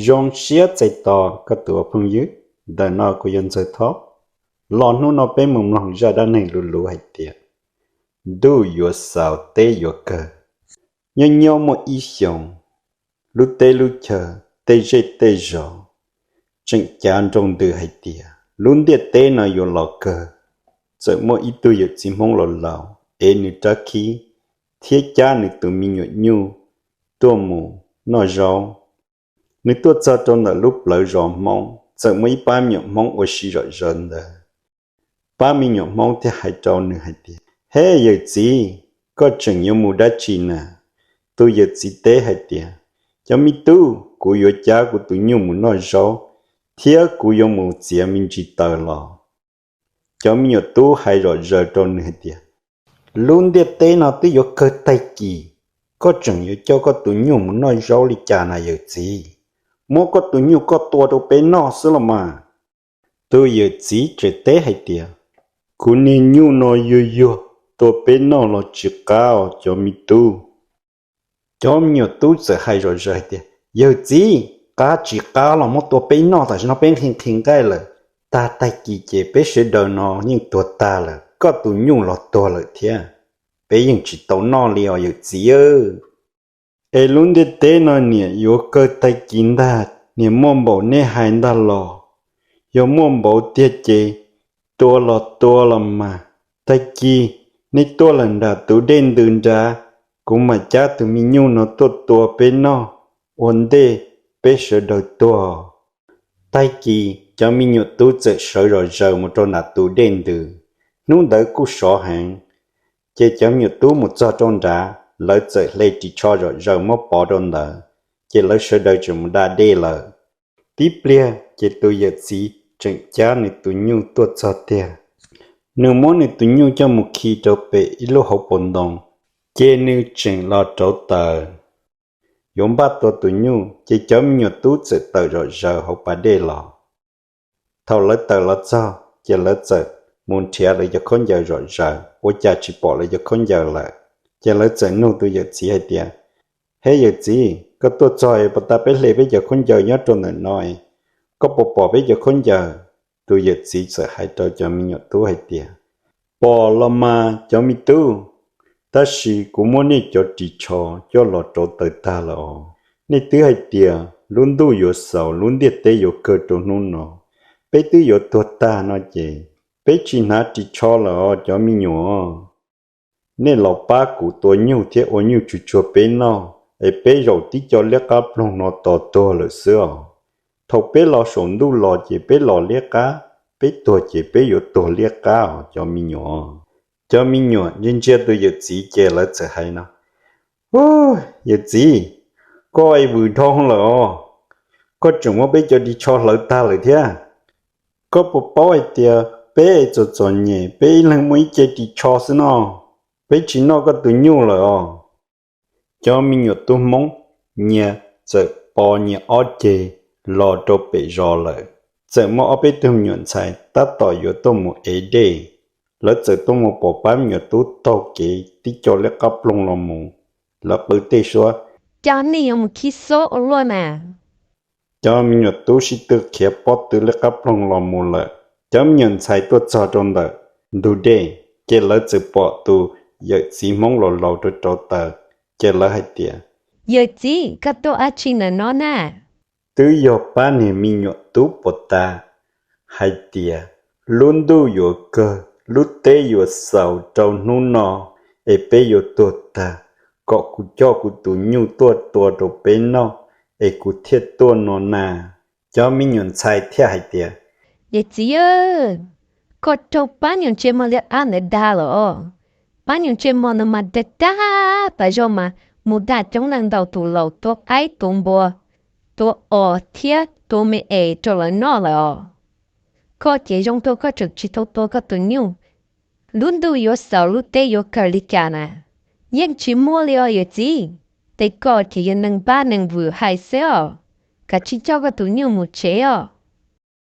Zoo siab txais tos koj tus ua phooj ywg. Ntawm no kuv yog Ntxawg Thoj. Los hnub no peb mus mloog zaj dab neeg luv luv hais tias ntuj yuav xaus teb yuav kawg. Nyob nyob muaj ib xyoos, lub teb lub chaw, tej zej tej zos tseem cav nroo ntws hais tias lub ntiaj teb no yuav los kawg. Txawm muaj ib tug yawm txiv Hmoob laus laus ev nws rab khib thiab cab nws tus me nyuam nyuj tuaj mus noj zaub. Nws tuaj txog rau ntawm lub plawv zos Hmoob, txawm muaj ib pab me nyuam Hmoob ua si zom zaws ntawd. Pab me nyuam Hmoob thiaj hais rau nws hais tias, He yawm txiv, koj tseem yuav mus dab tsi na? Tus yawm txiv teb hais tias, Cov me tub, kuv yuav cab kuv tus nyuj mus noj zaub, thiab kuv yuav mus txiav me ntsis taws los. Cov me nyuam tub hais zom zaws rau nws hais tias, Lub ntiaj teb no twb yuav kawg tag kis, koj tseem yuav coj koj tus nyuj mus noj zaub li cas na yawm txiv? Muab koj tus nyuj koj tua rau peb noj xwb los mas. Tus yawm txiv tseem teb hais tias, Kuv niag nyuj no yuag yuag, tua peb noj los tsis qab os cov me tub. Cov me nyuam tub txawm hais zom zaws hais tias, Yawm txiv, qab tsis qab los muab tua peb noj, tam sim no peb nqhis nqhis nqaij lawm, tag tag kis ces peb sawv daws no yeej tuag tag lawm, koj tus nyuj los tuag lawm thiab, peb yeej tsis tau noj li os yawm txiv. Es lub ntiaj teb no niam yuav kawg tag kis ntag, niam muaj npaum nej hais ntag los? Yog muaj npaum tiag ces tua los tua los mas. Tag kis nej tuaj lawm nram tus dej ntws nrad, kuv mam cab tus me nyuj no tuaj tua peb noj, ua ntej peb sawv daws tuag. Tag kis cov me nyuam tub txawm sawv zom zaws mus rau nram tus dej ntws. Hnub ntawd kuj sov heev, ces cov me nyuam tub mus txog rau nrad, lawv txawm hle ris tsho zom zaws muab pov rau ntawd, ces lawv sawv daws tseem mus da dej lawm. Tib pliag ces tus yawm txiv tseem cab nws tus nyuj tuaj txog tiag. Nws muab nws tus nyuj coj mus khi rau pem ib lub hauv paus ntoo, ces nws tseem los rauv taws yuav npaj tua tus nyuj, ces cov me nyuam tub txawm tawm zom zaws hauv pas dej los. Thaum lawv tawm los txog ces lawv txawm mus nrhiav lawv cov khaub ncaws zom zaws, ua cas tsis pom lawv cov khaub ncaws lawm. Ces lawv txawm nug tus yawm txiv hais tias, He yawm txiv, koj tuaj txog es puas tas peb hle peb cov khaub ncaws nyob rau ntawm no, koj puas pom peb cov khaub ncaws? Tus yawm txiv txawm hais rau cov me nyuam tub hais tias, Pom los mas cov me tub, tab sis kuv muab nej cov ris tsho coj los rauv taws tag lawm os. Nej twb hais tias lub ntuj yuav xaus lub ntiaj teb yuav kawg rau hnub no, peb twb yuav tuag tag no ces peb tsis hnav ris tsho lawm os cov me nyuam. Nej los pab kuv tua nyuj thiab ua nyuj tsuag tsuag peb noj, es peb zaum tib co liab qab ploog no tos tuag lawm xwb os. Thaum peb los saum ntuj los ces peb los liab qab, peb tuag ces peb yuav tuag liab qab os cov me nyuam. Cov me nyuam ntsia ntsia tus yawm txiv ces lawv txawm hais no, Ub, yawm txiv, koj es vwm dhau lawm os, koj tseem muab peb cov ris tsho hlawv tag lawm thiab. Koj puas paub hais tias peb es txom txom nyem, peb ib leeg muaj ib ce ris tsho xwb no, peb tsis noj koj tus nyuj lawm os. Cov me nyuam tub Hmoob nyias txawm pov nyias ob ceg los rau pem zos lawm. Txawm muaj ob peb tug me nyuam ntxhais tab tom yuav tuaj mus ev dej, lawv txawm tuaj mus pom pab me nyuam tub taug kev tib co liab qab ploog los mus, lawv qw tej suab, Cov nej yuav mus khib xob ua luaj na. Cov me nyuam tub sib tw khiav pob tw liab qab ploog los mus lawm. Cov me nyuam ntxhais tuaj txog rau ntawm ntug dej, ces lawv txawm pom tus yawm txiv Hmoob laus laus rauv rauv taws, ces lawv hais tias, Yawm txiv, koj tuaj ua dab tsi ntawm no na? Twb yog pab niag me nyuam tub puas tas hais tias lub ntuj yuav kawg, lub teb yuav xaus rau hnub no, es peb yuav tuag tag, kom kuv coj kuv tus nyuj tuaj tua rau peb noj, es kuv thiaj tuaj no na. Cov me nyuam ntxhais thiaj hais tias, Yawm txiv, koj raug pab niag ntsej muag liab qab ntawd dag lawm os. Pab niag ntsej muag no mas dag dag tas zog mas mus dag coob leej ntau tus laus tua qaib tua npua, tua os thiab tua me es rau lawv noj lawm os. Koj ces zoo dua koj tseem tsis tau tua koj tus nyuj. Lub ntuj yuav xaus lub teb yuav kawg li cas na? Yeej tsis muaj li os yawm txiv. Tej koj ces yog neeg npab neeg vwm hais xwb os. Kav tsij coj koj tus nyuj mus tsev os.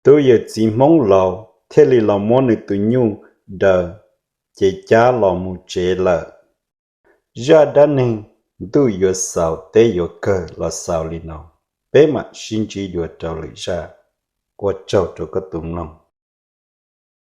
Tus yawm txiv Hmoob laus thiaj li los muab nws tus nyuj daws, ces cab los mus tsev lawm. Zaj dab neeg ntuj yuav xaus teb yuav kawg los xaus li no. peb mam sib ntsib dua rau lwm zaj. Ua tsaug rau koj tus mloog.